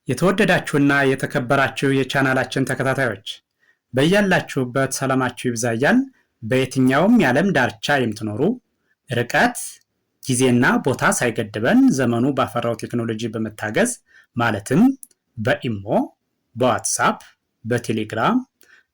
የተወደዳችሁና የተከበራችሁ የቻናላችን ተከታታዮች፣ በያላችሁበት ሰላማችሁ ይብዛ እያልን በየትኛውም የዓለም ዳርቻ የምትኖሩ፣ ርቀት፣ ጊዜና ቦታ ሳይገድበን ዘመኑ ባፈራው ቴክኖሎጂ በመታገዝ፣ ማለትም በኢሞ፣ በዋትሳፕ፣ በቴሌግራም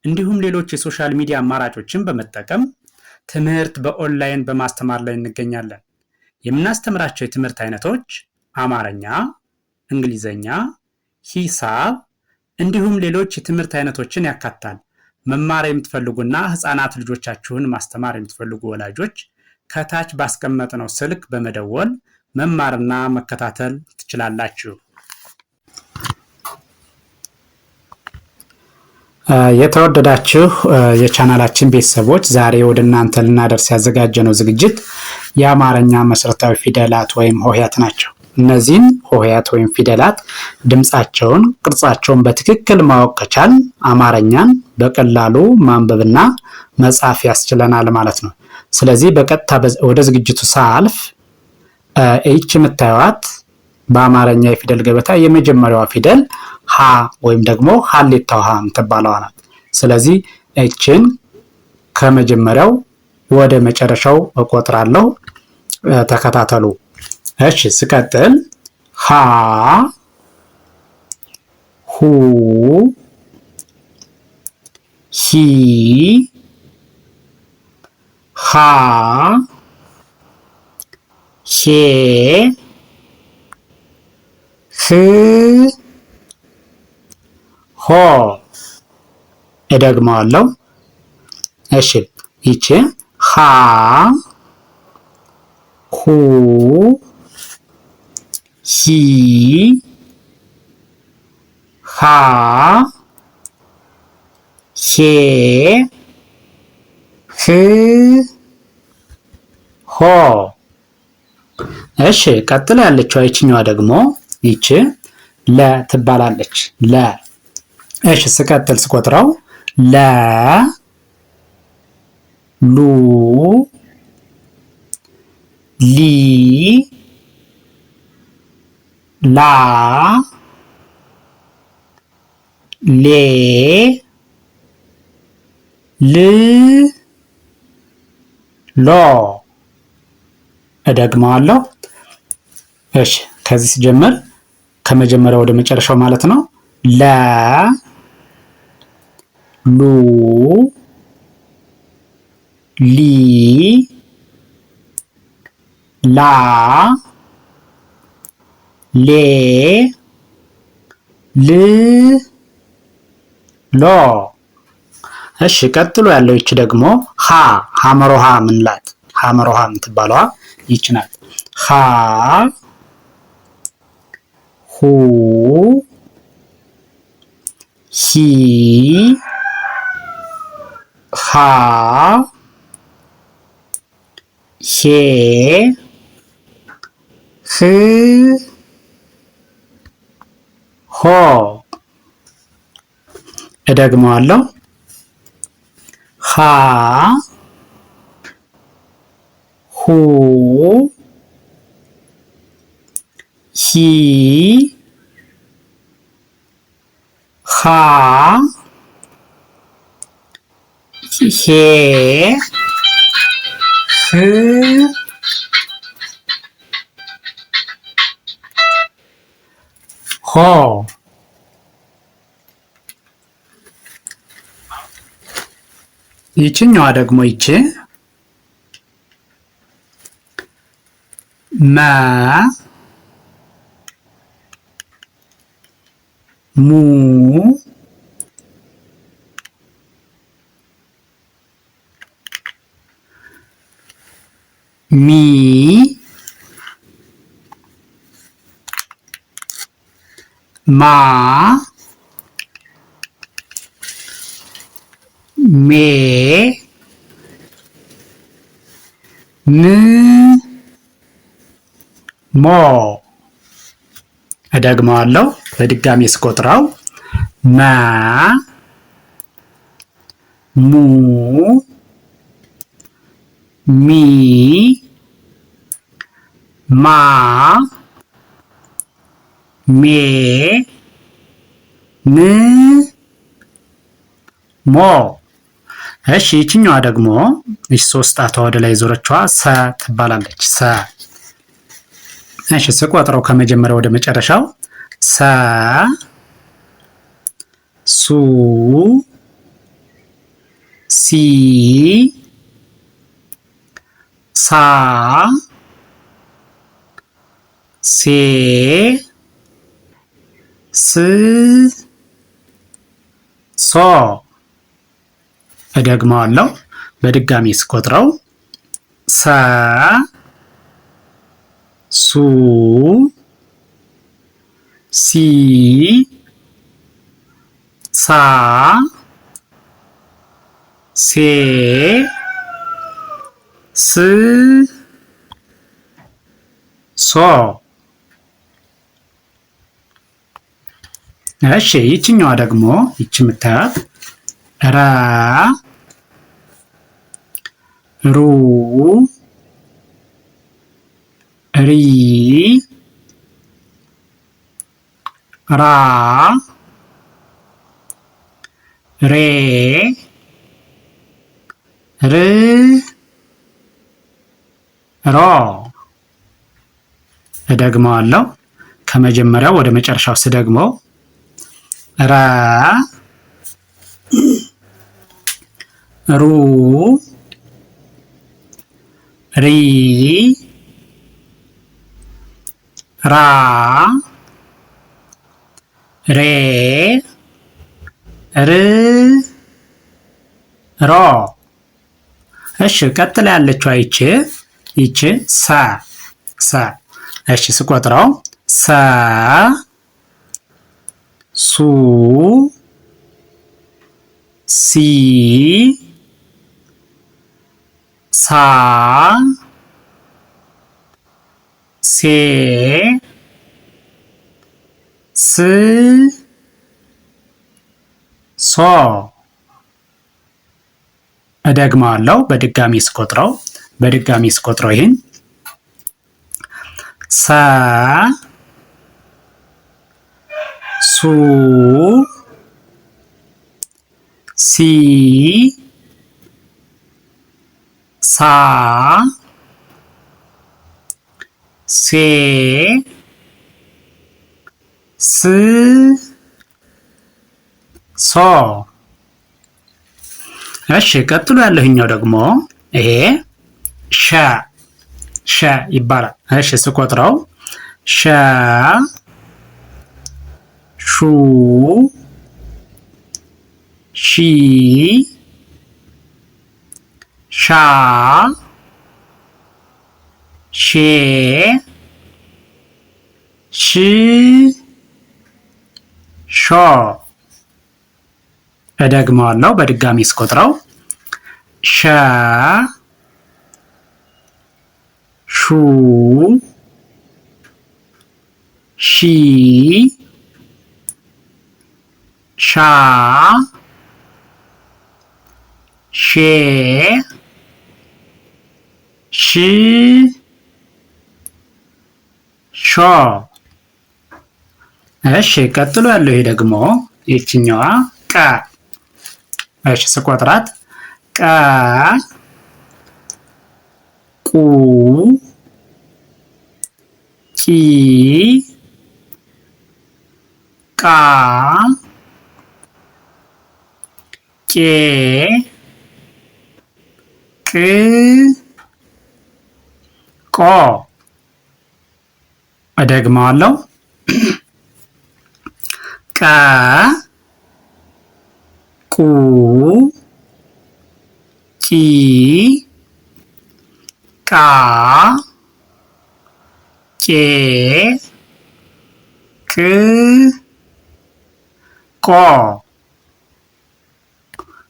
እንዲሁም ሌሎች የ social media አማራጮችን በመጠቀም ትምህርት በኦንላይን በማስተማር ላይ እንገኛለን። የምናስተምራቸው የትምህርት አይነቶች አማርኛ፣ እንግሊዘኛ፣ ሂሳብ እንዲሁም ሌሎች የትምህርት አይነቶችን ያካትታል። መማር የምትፈልጉና ህፃናት ልጆቻችሁን ማስተማር የምትፈልጉ ወላጆች ከታች ባስቀመጥነው ስልክ በመደወል መማርና መከታተል ትችላላችሁ። የተወደዳችሁ የቻናላችን ቤተሰቦች፣ ዛሬ ወደ እናንተ ልናደርስ ያዘጋጀነው ዝግጅት የአማርኛ መሰረታዊ ፊደላት ወይም ሆሄያት ናቸው። እነዚህን ሆሄያት ወይም ፊደላት ድምፃቸውን፣ ቅርጻቸውን በትክክል ማወቅ ከቻል አማርኛን በቀላሉ ማንበብና መጻፍ ያስችለናል ማለት ነው። ስለዚህ በቀጥታ ወደ ዝግጅቱ ሳልፍ ይች የምታዩት በአማርኛ የፊደል ገበታ የመጀመሪያዋ ፊደል ሀ ወይም ደግሞ ሀሌታው ሀ የምትባለዋ ናት። ስለዚህ ይችን ከመጀመሪያው ወደ መጨረሻው እቆጥራለሁ። ተከታተሉ። እሺ፣ ስቀጥል ሀ፣ ሁ፣ ሂ፣ ሃ፣ ሄ፣ ህ፣ ሆ። እደግመዋለሁ። እሺ፣ ይቺ ሀ፣ ሁ፣ ሂ፣ ሃ፣ ሄ፣ ህ፣ ሆ። እሺ፣ ቀጥላ ያለችው ይችኛዋ ደግሞ ይቺ ለ ትባላለች። ለ። እሺ፣ ስቀጥል ስቆጥረው ለ፣ ሉ፣ ሊ፣ ላ፣ ሌ፣ ል፣ ሎ። እደግመዋለሁ። እሺ፣ ከዚህ ስጀምር ከመጀመሪያው ወደ መጨረሻው ማለት ነው። ለ፣ ሉ፣ ሊ፣ ላ፣ ሌ፣ ል፣ ሎ። እሺ፣ ቀጥሎ ያለው ይቺ ደግሞ ሀ፣ ሐመሩ ሐ ምንላት፣ ሐመሩ ሐ የምትባለዋ ይቺ ናት። ሀ፣ ሁ፣ ሂ፣ ሃ፣ ሄ፣ ህ፣ ሆ። እደግመዋለሁ። ሃ፣ ሁ፣ ሂ፣ ሃ፣ ሄ፣ ህ፣ ሆ። ይችኛዋ ደግሞ ይቺ መ፣ ሙ፣ ሚ፣ ማ፣ ሜ፣ ም፣ ሞ። እደግመዋለሁ በድጋሚ ስቆጥረው መ፣ ሙ፣ ሚ፣ ማ፣ ሜ፣ ን ሞ። እሺ ይችኛዋ ደግሞ እሺ ሶስት ጣቷ ወደ ላይ ዞረችዋ ሰ ትባላለች። ሰ። እሺ ስቆጥረው ከመጀመሪያው ወደ መጨረሻው ሰ ሱ ሲ ሳ ሴ ስ ሶ። እደግመዋለሁ በድጋሚ ስቆጥረው ሰ ሱ ሲ ሳ ሴ ስ ሶ። እሺ ይችኛዋ ደግሞ ይች የምታያት ረ ሩ ሪ ራ ሬ ር ሮ። እደግመዋለሁ ከመጀመሪያው ወደ መጨረሻው ስደግመው ረ ሩ ሪ ራ ሬ ር ሮ። እሺ ቀጥላ ያለችው ይቺ ይቺ ሰ ሰ። እሺ ስቆጥረው ሰ ሱ ሲ ሳ ሴ ስ ሶ። እደግመዋለሁ በድጋሚ ስቆጥረው በድጋሚ ስቆጥረው ይህን ሰ ሱ ሲ ሳ ሴ ስ ሶ። እሺ ቀጥሎ ያለው ደግሞ ይሄ ሸ ሸ ይባላል። እሺ ስቆጥረው ሸ ሹ ሺ ሻ ሼ ሽ ሾ። እደግመዋለሁ በድጋሚ ስቆጥረው ሸ ሹ ሺ ሻ ሼ ሽ ሾ። እሺ ቀጥሎ ያለው ይሄ ደግሞ ይችኛዋ ቀ። እሺ ስቆጥራት ቀ ቁ ቂ ቃ ቄ ቅ ቆ። እደግመዋለሁ። ቀ ቁ ቂ ቃ ቄ ቅ ቆ።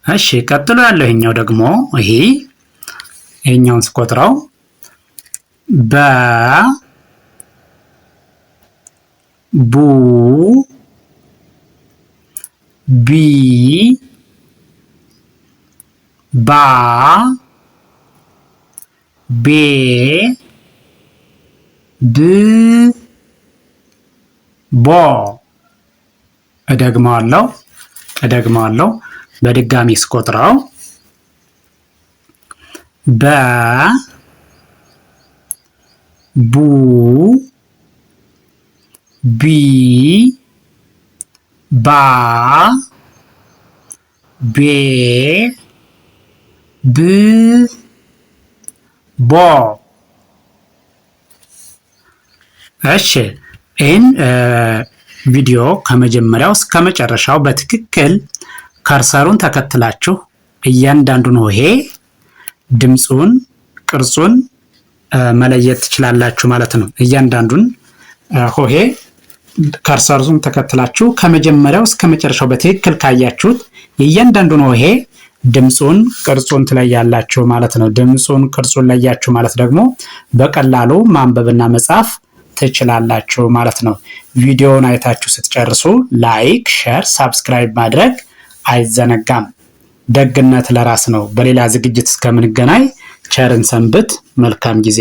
እሺ ቀጥሎ ያለው ይሄኛው ደግሞ ይሄ ይሄኛውን ስቆጥረው በ ቡ ቢ ባ ቤ ብ ቦ። እደግመዋለሁ እደግመዋለሁ በድጋሚ ስቆጥረው በ ቡ ቢ ባ ቤ ብ ቦ። እሺ፣ ይህን ቪዲዮ ከመጀመሪያው እስከ መጨረሻው በትክክል cursor ኡን ተከትላችሁ እያንዳንዱን ሆሄ ድምፁን፣ ቅርጹን መለየት ትችላላችሁ ማለት ነው። እያንዳንዱን ሆሄ cursor ኡን ተከትላችሁ ከመጀመሪያው እስከ መጨረሻው በትክክል ካያችሁት የእያንዳንዱን ሆሄ ድምፁን፣ ቅርጹን ትለያላችሁ ማለት ነው። ድምፁን፣ ቅርጹን ለያችሁ ማለት ደግሞ በቀላሉ ማንበብና መጻፍ ትችላላችሁ ማለት ነው። ቪዲዮውን አይታችሁ ስትጨርሱ like፣ share፣ subscribe ማድረግ አይዘነጋም። ደግነት ለራስ ነው። በሌላ ዝግጅት እስከምንገናኝ ቸር እንሰንብት። መልካም ጊዜ።